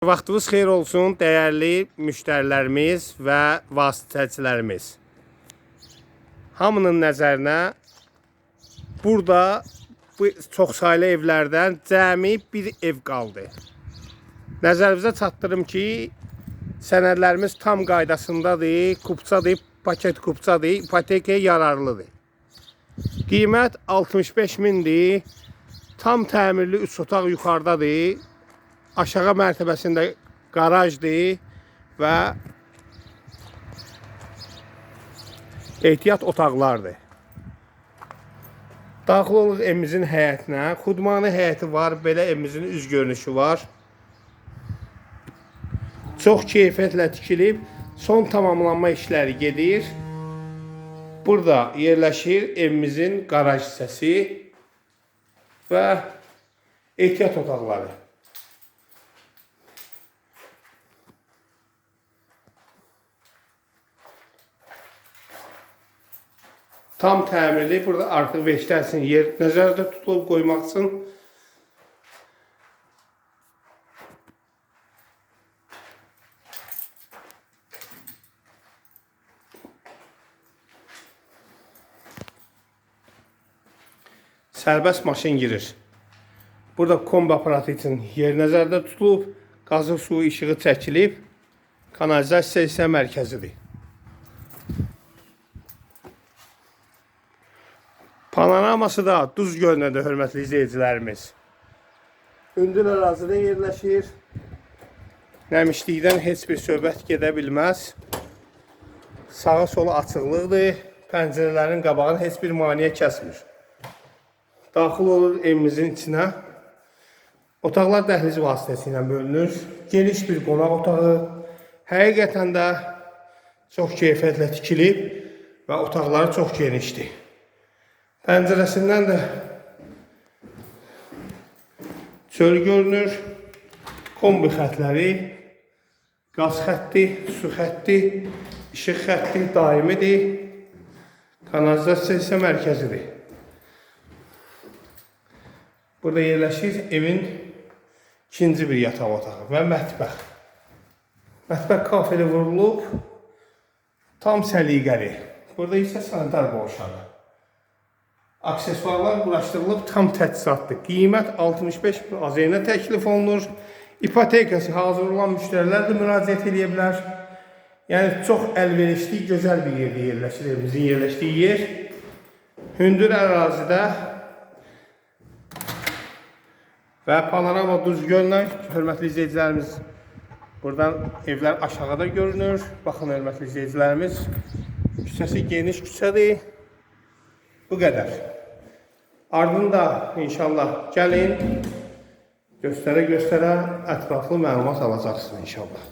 Vaxtınız xeyir olsun, dəyərli müştərilərimiz və vasitəçilərimiz. Hamının nəzərinə burada bu çoxsaylı evlərdən cəmi bir ev qaldı. Nəzərinizə çatdırım ki, sənədlərimiz tam qaydasındadır, kupçadır, paket kupçadır, ipotekaya yararlıdır. Qiymət 65 mindir. Tam təmirli 3 otaq yuxarıdadır. Aşağı mərtəbəsində qarajdır və ehtiyat otaqlardır. Daxil oluruq evimizin həyətinə. Xudmani həyəti var, belə evimizin üz görünüşü var. Çox keyfiyyətlə tikilib, son tamamlanma işləri gedir. Burada yerləşir evimizin qaraj hissəsi və ehtiyat otaqları. Tam təmirli. Burada artıq veşlər üçün yer nəzərdə tutulub qoymaq üçün. Sərbəst maşın girir. Burada kombi aparatı üçün yer nəzərdə tutulub. Qazı, suyu, işığı çəkilib. Kanalizasiya isə mərkəzidir. Panoraması da Duz Gölünədir, hörmətli izləyicilərimiz. Hündür ərazidə yerləşir. Nəmişlikdən heç bir söhbət gedə bilməz. Sağa sola açıqlıqdır. Pəncərələrin qabağını heç bir maneə kəsmir. Daxil olur evimizin içinə. Otaqlar dəhliz vasitəsilə bölünür. Geniş bir qonaq otağı. Həqiqətən də çox keyfiyyətlə tikilib və otaqları çox genişdir. Pəncərəsindən də çöl görünür. Kombi xətləri, qaz xətti, su xətti, işıq xətti daimidir. Kanalizasiya isə mərkəzidir. Burada yerləşir evin ikinci bir yataq otağı və mətbəx. Mətbəx kafeli vurulub, tam səliqəli. Burada isə sanitar boşağı. Aksesuarlar quraşdırılıb, tam təchizatdır. Qiymət 65 min AZN təklif olunur. İpotekası hazır olan müştərilər də müraciət edə bilər. Yəni çox əlverişli, gözəl bir yerdə yerləşir evimizin yerləşdiyi yer. Hündür ərazidə və panorama Duz Gölünə, hörmətli izləyicilərimiz, buradan evlər aşağıda görünür. Baxın, hörmətli izləyicilərimiz, küçəsi geniş küçədir. Bu qədər. Ardında inşallah gəlin, göstərə-göstərə ətraflı məlumat alacaqsınız inşallah.